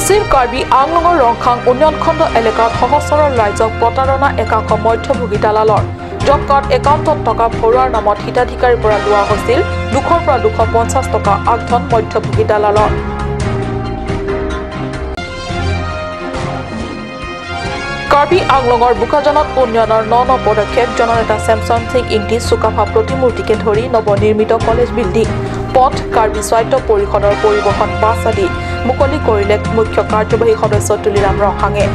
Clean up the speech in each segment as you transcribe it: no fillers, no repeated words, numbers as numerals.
পশ্চিম কাৰ্বি আংলঙৰ ৰংখাং উন্নয়ন খণ্ড এলেকাত সহজ সৰল ৰাইজক প্ৰতাৰণা একাংশ মধ্যভোগী দালালৰ। জব কাৰ্ড একাউণ্টত টকা ভৰোৱাৰ নামত হিতাধিকাৰীৰ পৰা লোৱা হৈছিল 200ৰ পৰা 250 টকা আগধন মধ্যভোগী দালালৰ। কাৰ্বি আংলঙৰ বোকাজানত উন্নয়নৰ ন ন পদক্ষেপ। জননেতা চেমচন সিং ইংতি চুকাফা প্ৰতিমূৰ্তিকে ধৰি নৱনিৰ্মিত কলেজ বিল্ডিং, পথ, কাৰ্বি স্বায়ত্ত পৰিষদৰ পৰিবহণ বাছ আদি মুকলি কৰিলে মুখ্য কাৰ্যবাহী সদস্য তুলিৰাম ৰংহাঙে।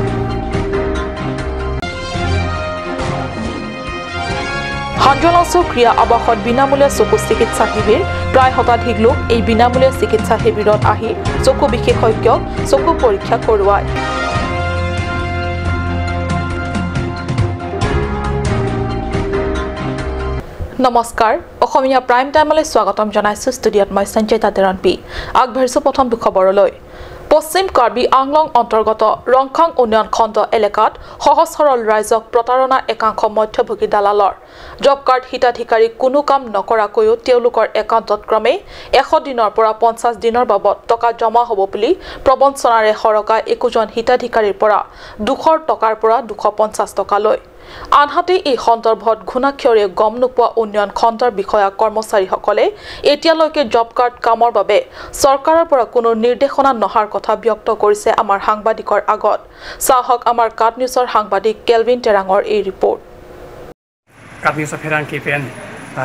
হাঞ্জলাংচু ক্ৰীড়া আৱাসত বিনামূলীয়া চকু চিকিৎসা শিবিৰ। প্ৰায় শতাধিক লোক এই বিনামূলীয়া চিকিৎসা শিবিৰত আহি চকু বিশেষজ্ঞক চকু পৰীক্ষা কৰোৱায়। নমস্কাৰ, অসমীয়া প্ৰাইম টাইমলৈ স্বাগতম জনাইছো। ষ্টুডিঅ'ত মই সঞ্জয়তা তেৰণ পি। আগবাঢ়িছো প্ৰথমটো খবৰলৈ। পশ্চিম কাৰ্বি আংলং অন্তৰ্গত ৰংখাং উন্নয়ন খণ্ড এলেকাত সহজ সৰল ৰাইজক প্ৰতাৰণা একাংশ মধ্যভোগী দালালৰ। জব কাৰ্ড হিতাধিকাৰী কোনো কাম নকৰাকৈও তেওঁলোকৰ একাউণ্টত ক্ৰমে 100 দিনৰ পৰা 50 দিনৰ বাবদ টকা জমা হ'ব বুলি প্ৰবঞ্চনাৰে সৰকা একোজন হিতাধিকাৰীৰ পৰা 200 টকাৰ পৰা 250 টকা লয়। আনহাতে এই সন্দৰ্ভত ঘূণাক্ষৰে গম নোপোৱা উন্নয়ন খণ্ডৰ বিষয়া কৰ্মচাৰীসকলে এতিয়ালৈকে জব কাৰ্ড কামৰ বাবে চৰকাৰৰ পৰা কোনো নিৰ্দেশনা নহাৰ কথা ব্যক্ত কৰিছে আমাৰ সাংবাদিকৰ আগত। চাহক আমাৰ কাট নিউজৰ সাংবাদিক কেলভিন টেৰাঙৰ এই ৰিপৰ্ট। কাট নিউজৰ ফেৰাং কেপেন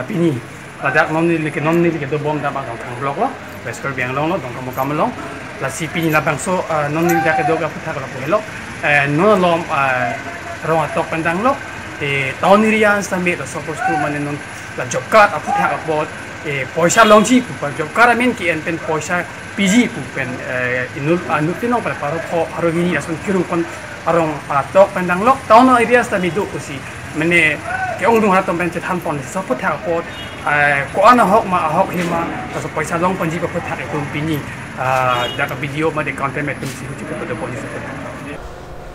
পিনি লাদাখ নমনি লিকে বম দাবা দংখাং ব্লক ল ৱেষ্ট কাৰ্বি আংলং ল দংখাং মোকামলং লা চি পিনি লাবাংছ' নমনি দাকে দগা ফুথাক ল পহিল ন লম rong atok pandang lo e taunirian sami lo suppose to mane non la job card apu thak apot e poisa longji pu pa job card amen ki en pen poisa pg pu pen inul anu tino pa paro kho aro gini asun kirung kon arong atok pandang lo taun area sami du usi mane ke ong dung hatom pen chethan pon so pu thak apot ko ana hok ma hok hima ta poisa long panji pa thak e tum pini da ka video ma de content me tum si hu chi ko de poni so।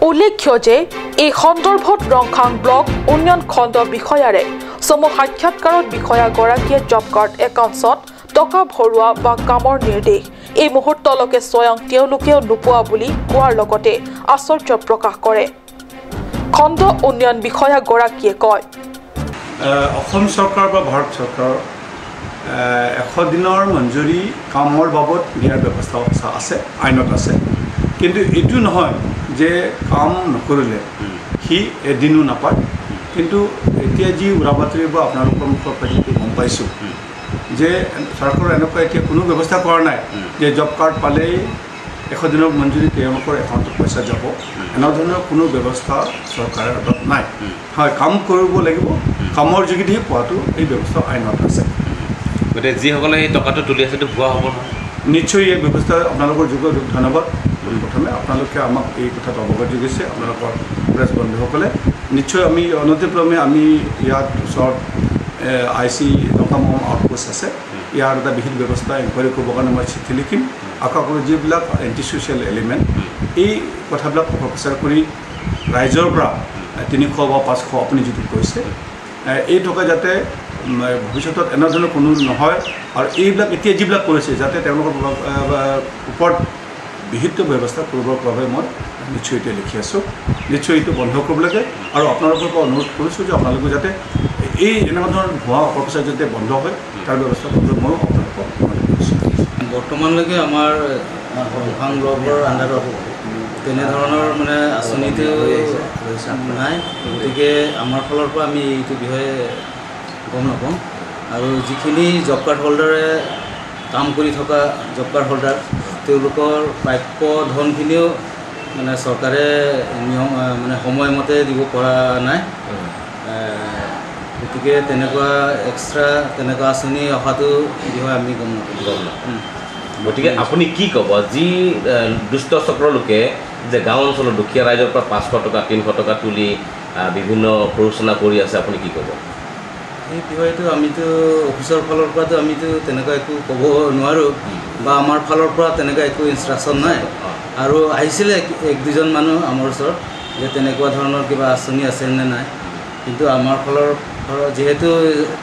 উল্লেখ্য যে এই সন্দৰ্ভত Rongkhang block উন্নয়ন খণ্ড বিষয়াৰে চমু সাক্ষাৎকাৰত বিষয়াগৰাকীয়ে job card একাউণ্টছত টকা ভৰোৱা বা কামৰ নিৰ্দেশ এই মুহূৰ্তলৈকে স্বয়ং তেওঁলোকেও নোপোৱা বুলি কোৱাৰ লগতে আশ্চৰ্য প্ৰকাশ কৰে। খণ্ড উন্নয়ন বিষয়াগৰাকীয়ে কয়, অসম চৰকাৰ বা ভাৰত চৰকাৰৰ 100 দিনৰ মঞ্জুৰি কামৰ বাবদ দিয়াৰ ব্যৱস্থা আছে, আইনত আছে। কিন্তু এইটো নহয় যে কাম নকৰিলে সি এদিনো নাপায়। কিন্তু এতিয়া যি উৰা বাতৰি বা আপোনালোকৰ মুখৰ পৰা যিটো গম পাইছোঁ যে চৰকাৰৰ এনেকুৱা এতিয়া কোনো ব্যৱস্থা কৰা নাই যে জব কাৰ্ড পালেই 100 দিনৰ মঞ্জুৰি তেওঁলোকৰ একাউণ্টত পইচা যাব, এনেধৰণৰ কোনো ব্যৱস্থা চৰকাৰৰ হাতত নাই। হয়, কাম কৰিব লাগিব, কামৰ যোগেদিহে পোৱাটো এই ব্যৱস্থা আইনত আছে। গতিকে যিসকলে এই টকাটো তুলি আছে এইটো ভুৱা হ'ব নহয়? নিশ্চয় এই ব্যৱস্থা আপোনালোকৰ যোগত ধন্যবাদ। প্ৰথমে আপোনালোকে আমাক এই কথাটো অৱগত যোগাইছে, আপোনালোকৰ প্ৰেছ বন্ধুসকলে। নিশ্চয় আমি অনতিপলমে আমি ইয়াত ওচৰত I C ৰংখাং আউটপোষ্ট আছে, ইয়াৰ এটা বিশেষ ব্যৱস্থা এনকুৱাৰী কৰিবৰ কাৰণে মই চিঠি লিখিম। আশা কৰোঁ যিবিলাক এণ্টি ছ'চিয়েল এলিমেণ্ট এই কথাবিলাক অপপ্ৰচাৰ কৰি ৰাইজৰ পৰা 300 বা 500 আপুনি যিটো কৈছে এই টকা যাতে ভৱিষ্যতত এনেধৰণৰ কোনো নহয় আৰু এইবিলাক এতিয়া যিবিলাক কৰিছে যাতে তেওঁলোকৰ ওপৰত বিহিত ব্যৱস্থা কৰিবৰ বাবে মই নিশ্চয় এতিয়া লিখি আছোঁ। নিশ্চয় এইটো বন্ধ কৰিব লাগে আৰু আপোনালোকৰ পৰা অনুৰোধ কৰিছোঁ যে আপোনালোকে যাতে এই এনেকুৱা ধৰণৰ ভুৱা অপপ্ৰচাৰ যাতে বন্ধ হয় তাৰ ব্যৱস্থা কৰিবলৈ ময়ো আপোনালোকক অনুৰোধ কৰিছোঁ। বৰ্তমানলৈকে আমাৰ ৰংখাং ব্লকৰ আণ্ডাৰত তেনেধৰণৰ মানে আঁচনিটো নাই, গতিকে আমাৰ ফালৰ পৰা আমি এইটো বিষয়ে গম নাপাওঁ। আৰু যিখিনি জব কাৰ্ড হোল্ডাৰে কাম কৰি থকা জব কাৰ্ড হোল্ডাৰ তেওঁলোকৰ প্ৰাপ্য ধনখিনিও মানে চৰকাৰে নিয়ম মানে সময়মতে দিব পৰা নাই, গতিকে তেনেকুৱা এক্সট্ৰা তেনেকুৱা আঁচনি অহাটো বিষয়ে আমি গম নাপাওঁ। গতিকে আপুনি কি ক'ব যি দুষ্ট চক্ৰ লোকে যে গাঁও অঞ্চলৰ দুখীয়া ৰাইজৰ পৰা 500 টকা 300 টকা তুলি বিভিন্ন প্ৰৰোচনা কৰি আছে, আপুনি কি ক'ব এই বিষয়টো? আমিতো অফিচৰ ফালৰ পৰাতো আমিতো তেনেকুৱা একো ক'ব নোৱাৰোঁ বা আমাৰ ফালৰ পৰা তেনেকুৱা একো ইনষ্ট্ৰাকশ্যন নাই। আৰু আহিছিলে এক দুজন মানুহ আমাৰ ওচৰত যে তেনেকুৱা ধৰণৰ কিবা আঁচনি আছে নে নাই, কিন্তু আমাৰ ফালৰ যিহেতু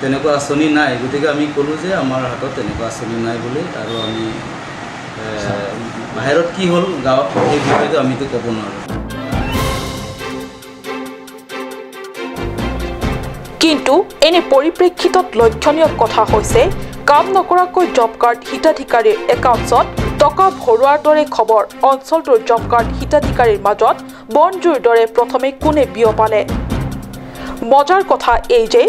তেনেকুৱা আঁচনি নাই, গতিকে আমি ক'লোঁ যে আমাৰ হাতত তেনেকুৱা আঁচনি নাই বুলি। আৰু আমি বাহিৰত কি হ'ল গাঁৱত সেই বিষয়টো আমিতো ক'ব নোৱাৰোঁ। কিন্তু এনে পৰিপ্ৰেক্ষিতত লক্ষণীয় কথা হৈছে কাম নকৰাকৈ জব কাৰ্ড হিতাধিকাৰীৰ একাউণ্টত টকা ভৰোৱাৰ দৰে খবৰ অঞ্চলটোৰ জব কাৰ্ড হিতাধিকাৰীৰ মাজত বনজুইৰ দৰে প্ৰথমে কোনে বিয়পালে। মজাৰ কথা এই যে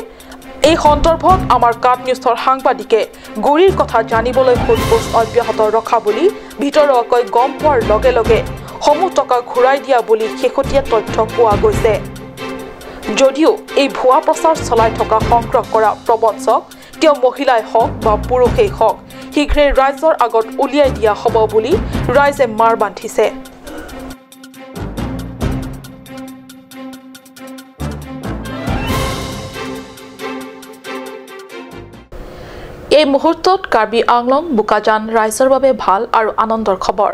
এই সন্দৰ্ভত আমাৰ কাট নিউজৰ সাংবাদিকে গুৰিৰ কথা জানিবলৈ সোধপোছ অব্যাহত ৰখা বুলি ভিতৰুৱাকৈ গম পোৱাৰ লগে লগে সমূহ টকা ঘূৰাই দিয়া বুলি শেহতীয়া তথ্য পোৱা গৈছে। যদিও এই ভুৱা প্ৰচাৰ চলাই থকা সংগ্ৰহ কৰা প্ৰবঞ্চক তেওঁ মহিলাই হওক বা পুৰুষেই হওক শীঘ্ৰে ৰাইজৰ আগত উলিয়াই দিয়া হ'ব বুলি ৰাইজে মাৰ বান্ধিছে। এই মুহূৰ্তত কাৰ্বি আংলং বোকাজান ৰাইজৰ বাবে ভাল আৰু আনন্দৰ খবৰ।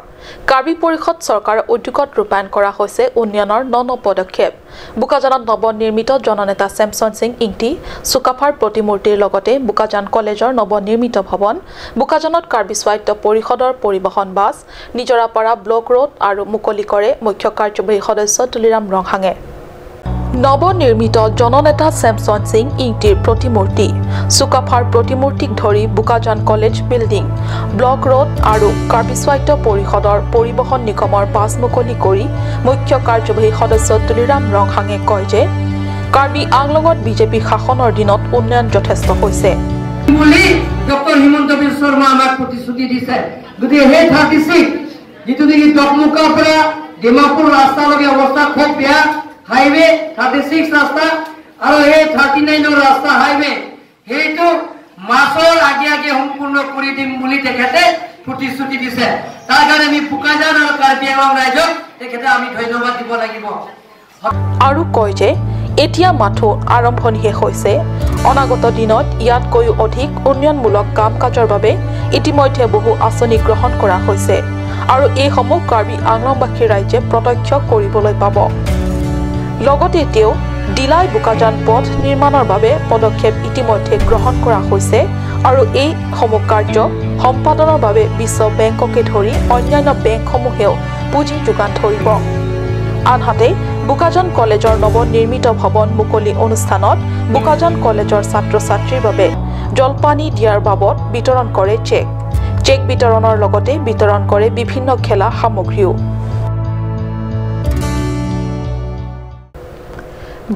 কাৰ্বি পৰিষদ চৰকাৰৰ উদ্যোগত ৰূপায়ণ কৰা হৈছে উন্নয়নৰ ন ন পদক্ষেপ। বোকাজানত নৱনিৰ্মিত জননেতা চেমছন সিং ইংটি চুকাফাৰ প্ৰতিমূৰ্তিৰ লগতে বোকাজান কলেজৰ নৱনিৰ্মিত ভৱন, বোকাজানত কাৰ্বি স্বায়ত্ত পৰিষদৰ পৰিবহণ বাছ, নিজৰাপাৰা ব্লক ৰোড আৰু মুকলি কৰে মুখ্য কাৰ্যবাহী সদস্য তুলিৰাম ৰংহাঙে। নৱনিৰ্মিত জননেতা চেমছন সিং ইংটিৰ প্ৰতিমূৰ্তি, চুকাফাৰ প্ৰতিমূৰ্তিক ধৰি Bokajan college building, block road আৰু কাৰ্বি স্বায়ত্ত পৰিষদৰ পৰিবহণ নিগমৰ বাছ মুকলি কৰি মুখ্য কাৰ্যবাহী সদস্য তুলিৰাম ৰংহাঙে কয় যে কাৰ্বি আংলঙত বিজেপি শাসনৰ দিনত উন্নয়ন যথেষ্ট হৈছে বুলি ডক্টৰ হিমন্ত বিশ্ব শৰ্মা আমাক প্ৰতিশ্ৰুতি দিছে। গতিকে সেই 36 যিটো নেকি দকমুকাৰ পৰা ডিমাপুৰ ৰাস্তালৈকে অৱস্থা খুব বেয়া, হাইৱে 36 ৰাস্তা আৰু এই 39 ৰাস্তা হাইৱে, সেইটো মাছৰ আগে আগে সম্পূৰ্ণ কৰি দিম বুলি তেখেতে প্ৰতিশ্ৰুতি দিছে। তাৰ কাৰণে আমি বোকাজান আৰু কাৰ্বি আংলং ৰাইজক তেখেতে আমি ধন্যবাদ দিব লাগিব। আৰু কয় যে এতিয়া মাথো আৰম্ভণিহে হৈছে, অনাগত দিনত ইয়াতকৈও অধিক উন্নয়নমূলক কাম কাজৰ বাবে ইতিমধ্যে বহু আঁচনি গ্ৰহণ কৰা হৈছে আৰু এইসমূহ কাৰ্বি আংলংবাসী ৰাইজে প্ৰত্যক্ষ কৰিবলৈ পাব। লগতে তেওঁ ডিলাই বোকাজান পথ নিৰ্মাণৰ বাবে পদক্ষেপ ইতিমধ্যে গ্ৰহণ কৰা হৈছে আৰু এইসমূহ কাৰ্য সম্পাদনৰ বাবে বিশ্ব বেংককে ধৰি অন্যান্য বেংকসমূহেও পুঁজি যোগান ধৰিব। আনহাতে বোকাজান কলেজৰ নৱনিৰ্মিত ভৱন মুকলি অনুষ্ঠানত বোকাজান কলেজৰ ছাত্ৰ ছাত্ৰীৰ বাবে জলপানী দিয়াৰ বাবদ বিতৰণ কৰে চেক। চেক বিতৰণৰ লগতে বিতৰণ কৰে বিভিন্ন খেলা সামগ্ৰীও।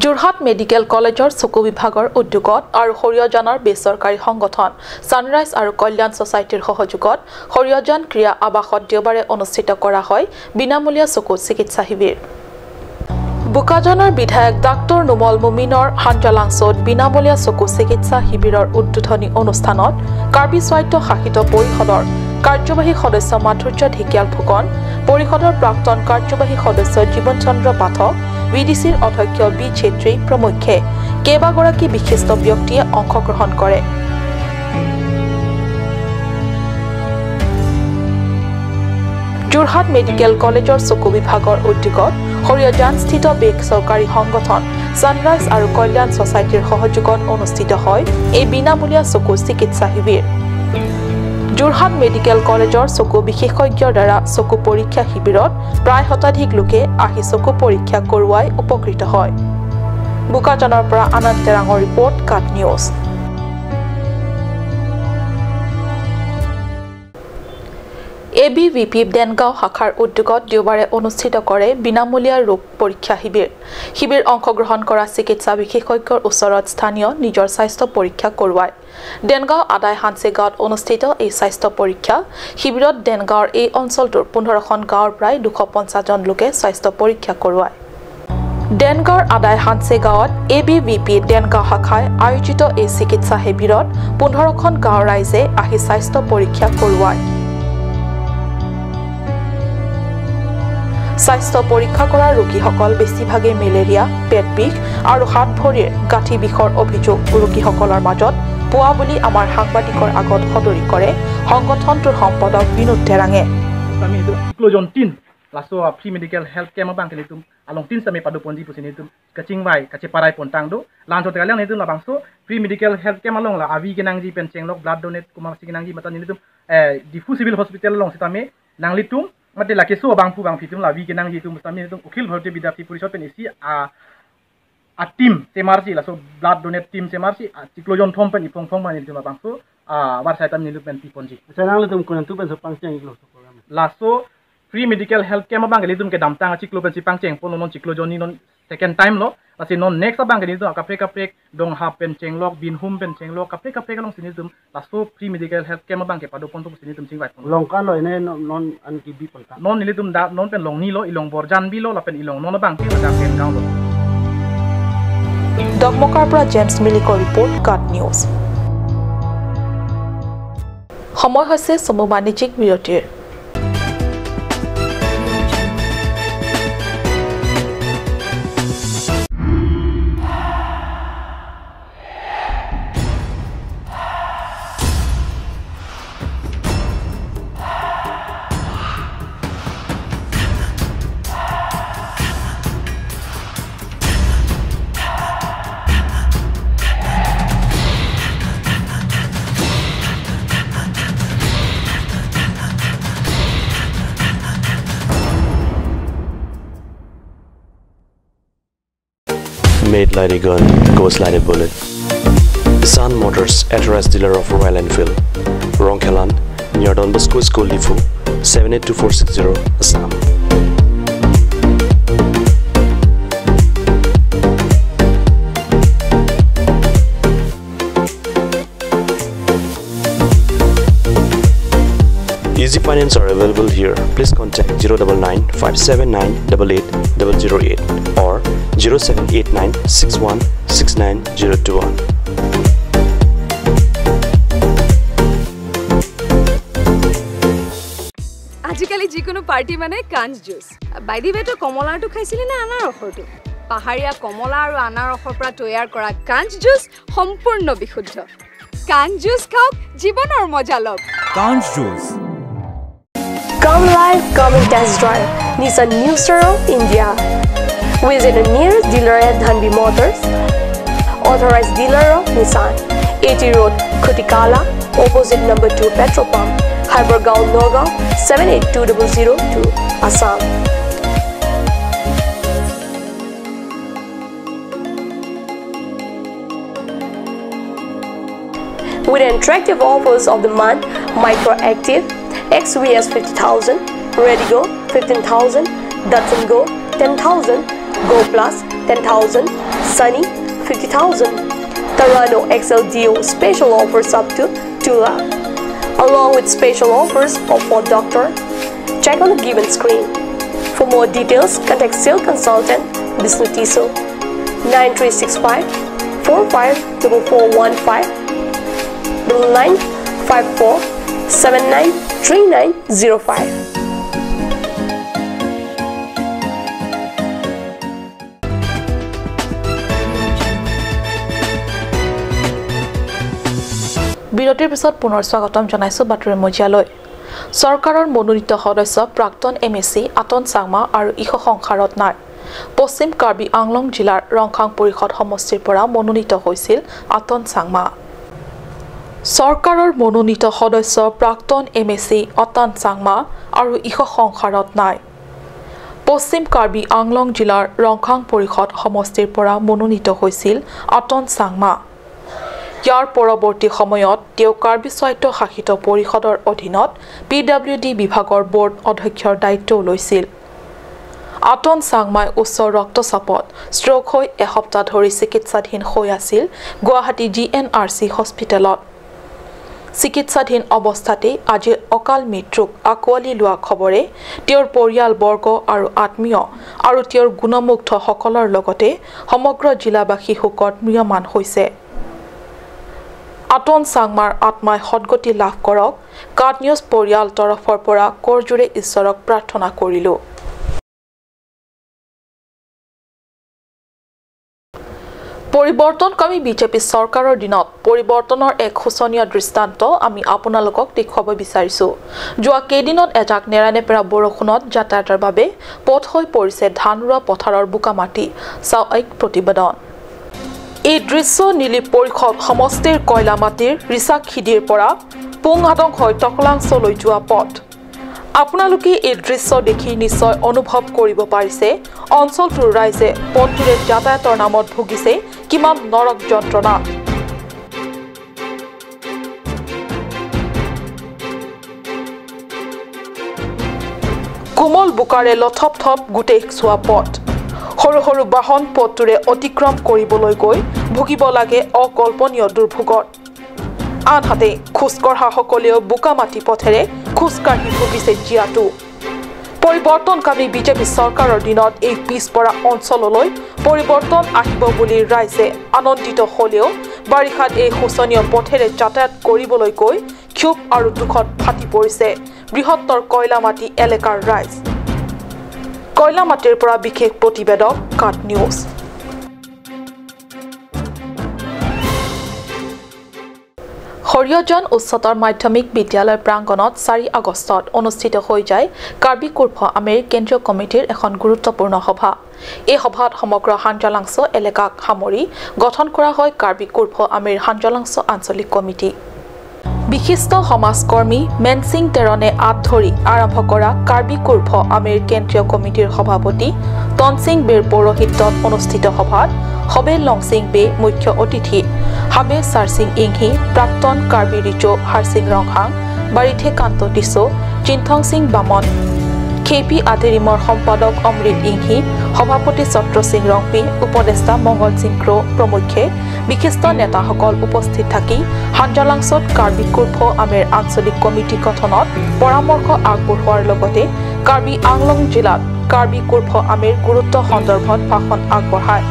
যোৰহাট মেডিকেল কলেজৰ চকু বিভাগৰ উদ্যোগত আৰু সৰিয়হজানৰ বেচৰকাৰী সংগঠন ছানৰাইজ আৰু কল্যাণ ছ'চাইটিৰ সহযোগত সৰিয়হজান ক্ৰীড়া আৱাসত দেওবাৰে অনুষ্ঠিত কৰা হয় বিনামূলীয়া চকু চিকিৎসা শিবিৰ। বোকাজানৰ বিধায়ক ডাক্তৰ নোমল মুমিনৰ হাঞ্জালাংছত বিনামূলীয়া চকু চিকিৎসা শিবিৰৰ উদ্বোধনী অনুষ্ঠানত কাৰ্বি স্বায়ত্ত শাসিত পৰিষদৰ কাৰ্যবাহী সদস্য মাধুৰ্য ঢেকিয়াল ফুকন, পৰিষদৰ প্ৰাক্তন কাৰ্যবাহী সদস্য জীৱন চন্দ্ৰ পাঠক, বি ডি চিৰ অধ্যক্ষ বি ছেত্ৰী প্ৰমুখ্যে কেইবাগৰাকী বিশিষ্ট ব্যক্তিয়ে অংশগ্ৰহণ কৰে। যোৰহাট মেডিকেল কলেজৰ চকু বিভাগৰ উদ্যোগত সৰিয়হজানস্থিত বেচৰকাৰী সংগঠন ছানৰাইজ আৰু কল্যাণ ছ'চাইটিৰ সহযোগত অনুষ্ঠিত হয় এই বিনামূলীয়া চকু চিকিৎসা শিবিৰ। যোৰহাট মেডিকেল কলেজৰ চকু বিশেষজ্ঞৰ দ্বাৰা চকু পৰীক্ষা শিবিৰত প্ৰায় শতাধিক লোকে আহি চকু পৰীক্ষা কৰোৱাই উপকৃত হয়। বোকাজানৰ পৰা আনন্দ তেৰাঙৰ ৰিপৰ্ট, কাট নিউজ। ABVP Dengaon শাখাৰ উদ্যোগত দেওবাৰে অনুষ্ঠিত কৰে বিনামূলীয়া ৰোগ পৰীক্ষা শিবিৰ। শিবিৰ অংশগ্ৰহণ কৰা চিকিৎসা বিশেষজ্ঞৰ ওচৰত স্থানীয় নিজৰ স্বাস্থ্য পৰীক্ষা কৰোৱায়। দেনগাঁও আদায় হানচে গাঁৱত অনুষ্ঠিত এই স্বাস্থ্য পৰীক্ষা শিবিৰত দেনগাঁৱৰ এই অঞ্চলটোৰ 15খন গাঁৱৰ প্ৰায় 250 জন লোকে স্বাস্থ্য পৰীক্ষা কৰোৱায়। দেনগাঁৱৰ আদায় হানচে গাঁৱত ABVP Dengaon শাখাই আয়োজিত এই চিকিৎসা শিবিৰত 15খন গাঁৱৰ ৰাইজে আহি স্বাস্থ্য পৰীক্ষা কৰোৱায়। স্বাস্থ্য পৰীক্ষা কৰা ৰোগীসকল বেছিভাগেই মেলেৰিয়া, পেট বিষ আৰু হাত ভৰিৰ গাঁঠি বিষৰ অভিযোগ ৰোগীসকলৰ মাজত পোৱা বুলি আমাৰ সাংবাদিকৰ আগত সদৰি কৰে সংগঠনটোৰ সম্পাদক Binod তেৰাঙে। Free medical health camp along tin sami padu ponji pusini tum kaching wai kache parai pontang do lan so tegalang ni tum la bangso free medical health camp along la avi kenang ji pen chenglok blood donate kuma sikinang ji mata ni tum Diphu civil hospital long sitame nangli tum mate la keso bangpu bangphi tum la vi kenang ji tum sami tum Akhil Bharatiya Vidyarthi Parishad pen isi a team semarsi la so blood donate team semarsi ciklojon thom pen ipong thom mani tum la bangso war saitam ni tum pen ponji sanang tum konan tu pen so pangcheng iklo program la so free medical health camp bang tum ke damtang ciklo pen si pangcheng pon non ciklo joni non second time lo lasi non next bang tum kapre kapre dong ha pen chenglok bin hum pen chenglok kapre kapre long sini tum la so free medical health camp bang ke pado pon tum sini tum chingwai long ka lo ne non an ki bi pon ta non nili tum da non pen long ni lo ilong borjan bi lo la pen ilong non bang ke la pen gaon lo ডকমকাৰ পৰা James মিলিকৰ report কাট news. সময় হৈছে চমু বাণিজ্যিক বিৰতিৰ। Made like a gun, goes like a bullet. Nissan Motors, authorized dealer of Royal Enfield, Rongkhelan, near Don Bosco School, Diphu, 782460, Assam. Easy finance are available here. Please contact 099 579 88 008 or 0789 61 69021. আজিকালি যিকোনো party মানে কাঞ্চ juice. By the ৱে তই কমলাৰটো খাইছিলি নে আনাৰসৰটো? পাহাৰীয়া কমলা আৰু আনাৰসৰ পৰা তৈয়াৰ কৰা কাঞ্চ জুচ সম্পূৰ্ণ বিশুদ্ধ। কাঞ্চ জুচ খাওক, জীৱনৰ মজা লওক। কাঞ্চ juice. Come live, come and test drive Nissan New Star of India. Visit the nearest dealer at Dhanbi Motors, authorized dealer of Nissan, AT Road, Khutikala, opposite number 2 petrol pump, Hydergaon, Nagaon, 782002, Assam. With attractive offers of the month, Micro Active, XVS 50,000, Redigo 15,000, Datsun Go 10,000, Go Plus 10,000, Sunny 50,000, Tarano XLDO special offers up to 2 lakh, along with special offers of Ford Doctor. Check on the given screen. For more details, contact sales consultant Bishnu Tiso 9365 454415 9954 793905. বিৰতিৰ পিছত পুনৰ স্বাগতম জনাইছো বাতৰি মজিয়ালৈ। চৰকাৰৰ মনোনীত সদস্য প্ৰাক্তন M A C Atan Changma আৰু ইহ সংসাৰত নাই। পশ্চিম কাৰ্বি আংলং জিলাৰ ৰংখাং পৰিষদ সমষ্টিৰ পৰা মনোনীত হৈছিল আতন চাংমা। চৰকাৰৰ মনোনীত সদস্য প্ৰাক্তন এম এ চি অতন চাংমা আৰু ইহ সংসাৰত নাই। পশ্চিম কাৰ্বি আংলং জিলাৰ ৰংখাং পৰিষদ সমষ্টিৰ পৰা মনোনীত হৈছিল আতন চাংমা। ইয়াৰ পৰৱৰ্তী সময়ত তেওঁ কাৰ্বি স্বায়ত্ত শাসিত পৰিষদৰ অধীনত পি ডাব্লিউ ডি বিভাগৰ বোৰ্ড অধ্যক্ষৰ দায়িত্বও লৈছিল। আতন চাংমাই উচ্চ ৰক্তচাপত ষ্ট্ৰোক হৈ এসপ্তাহ ধৰি চিকিৎসাধীন হৈ আছিল Guwahati G N R C হস্পিটেলত। চিকিৎসাধীন অৱস্থাতেই আজি অকাল মৃত্যুক আঁকোৱালি লোৱা খবৰে তেওঁৰ পৰিয়ালবৰ্গ আৰু আত্মীয় আৰু তেওঁৰ গুণমুগ্ধসকলৰ লগতে সমগ্ৰ জিলাবাসী শোকত ম্ৰিয়মান হৈছে। আতন চাংমাৰ আত্মাই সদগতি লাভ কৰক, কাট নিউজ পৰিয়াল তৰফৰ পৰা কৰজোৰে ঈশ্বৰক প্ৰাৰ্থনা কৰিলোঁ। পৰিৱৰ্তনকামী বিজেপি চৰকাৰৰ দিনত পৰিৱৰ্তনৰ এক শোচনীয় দৃষ্টান্ত আমি আপোনালোকক দেখুৱাব বিচাৰিছো। যোৱা কেইদিনত এজাক নেৰানেপেৰা বৰষুণত যাতায়াতৰ বাবে পথ হৈ পৰিছে ধান ৰোৱা পথাৰৰ বোকা মাটি। চাওঁ এক প্ৰতিবেদন। এই দৃশ্য নীলি পৰিষদ সমষ্টিৰ কয়লা মাটিৰ ৰিচাখিদিৰ পৰা পুংহাটং হৈ টকলাংচলৈ যোৱা পথ। আপোনালোকে এই দৃশ্য দেখি নিশ্চয় অনুভৱ কৰিব পাৰিছে অঞ্চলটোৰ ৰাইজে পথটোৰে যাতায়াতৰ নামত ভুগিছে কিমান নৰক যন্ত্ৰণা। কোমল বোকাৰে লথপথপ গোটেই চোৱা পথ। সৰু সৰু বাহন পথটোৰে অতিক্ৰম কৰিবলৈ গৈ ভুগিব লাগে অকল্পনীয় দুৰ্ভোগত। আনহাতে খোজকঢ়াসকলেও বোকা মাটি পথেৰে খোজকাঢ়ি ভুগিছে জীয়াতু। পৰিৱৰ্তনকামী বিজেপি চৰকাৰৰ দিনত এই পিছপৰা অঞ্চললৈ পৰিৱৰ্তন আহিব বুলি ৰাইজে আনন্দিত হ'লেও বাৰিষাত এই শোচনীয় পথেৰে যাতায়াত কৰিবলৈ গৈ ক্ষোভ আৰু দুখত ফাটি পৰিছে বৃহত্তৰ কয়লামাটি এলেকাৰ ৰাইজ। কয়লামাটিৰ পৰা বিশেষ প্ৰতিবেদক কাট নিউজ। সৰিয়হজান উচ্চতৰ মাধ্যমিক বিদ্যালয় প্ৰাংগণত 4 আগষ্টত অনুষ্ঠিত হৈ যায় কাৰ্বি কুৰ্ফ আমেৰ কেন্দ্ৰীয় কমিটিৰ এখন গুৰুত্বপূৰ্ণ সভা। এই সভাত সমগ্ৰ হাঞ্জালাংছ এলেকাক সামৰি গঠন কৰা হয় কাৰ্বি কুৰ্ফ আমেৰ হাঞ্জালাংছ আঞ্চলিক কমিটি। বিশিষ্ট সমাজকৰ্মী মেনসিং তেৰণে আঁত ধৰি আৰম্ভ কৰা কাৰ্বি কুৰ্ফ আমেৰ কেন্দ্ৰীয় কমিটিৰ সভাপতি তনসিং বেৰ পৌৰোহিত্যত অনুষ্ঠিত সভাত হবে লংসিং বে মুখ্য অতিথি, হাবে সাৰসিং ইংহি, প্ৰাক্তন কাৰ্বি ৰিচো হাৰসিং ৰংহাং, বাৰিথে কান্ত টিছো, চিন্থং সিং বামন, খেপি আধেৰিমৰ সম্পাদক অমৃত ইংহি, সভাপতি ছত্ৰ সিং ৰংপি, উপদেষ্টা মংগল সিং ক্ৰ' প্ৰমুখ্যে বিশিষ্ট নেতাসকল উপস্থিত থাকি হাঞ্জালাংছত কাৰ্বি কুৰ্ফ আমেৰ আঞ্চলিক কমিটি গঠনত পৰামৰ্শ আগবঢ়োৱাৰ লগতে কাৰ্বি আংলং জিলাত কাৰ্বি কুৰ্ফ আমেৰ গুৰুত্ব সন্দৰ্ভত ভাষণ আগবঢ়ায়।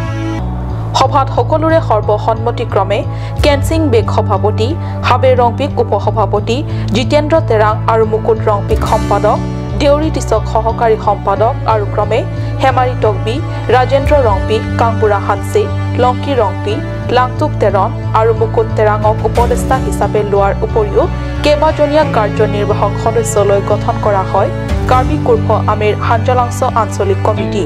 সভাত সকলোৰে সৰ্বসন্মতিক্ৰমে কেনসিং বেগ সভাপতি, হাবে ৰংপিক উপসভাপতি, জিতেন্দ্ৰ তেৰাং আৰু মুকুট ৰংপিক সম্পাদক, দেউৰী টিচক সহকাৰী সম্পাদক আৰু ক্ৰমে হেমাৰী টকবি, ৰাজেন্দ্ৰ ৰংপি, কাংপুৰা হাতছে, লংকি ৰংপি, লাংটুক তেৰণ আৰু মুকুট তেৰাঙক উপদেষ্টা হিচাপে লোৱাৰ উপৰিও কেইবাজনীয়া কাৰ্যনিৰ্বাহক সদস্যলৈ গঠন কৰা হয় কাৰ্বি কুৰ্ফ আমেৰ হাঞ্জালাংছ আঞ্চলিক কমিটি।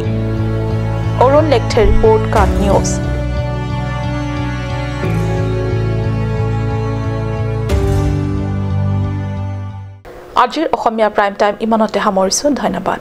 অৰুণ লেকথেৰ ৰিপৰ্ট, কাট নিউজ। আজিৰ অসমীয়া প্ৰাইম টাইম ইমানতে সামৰিছোঁ। ধন্যবাদ।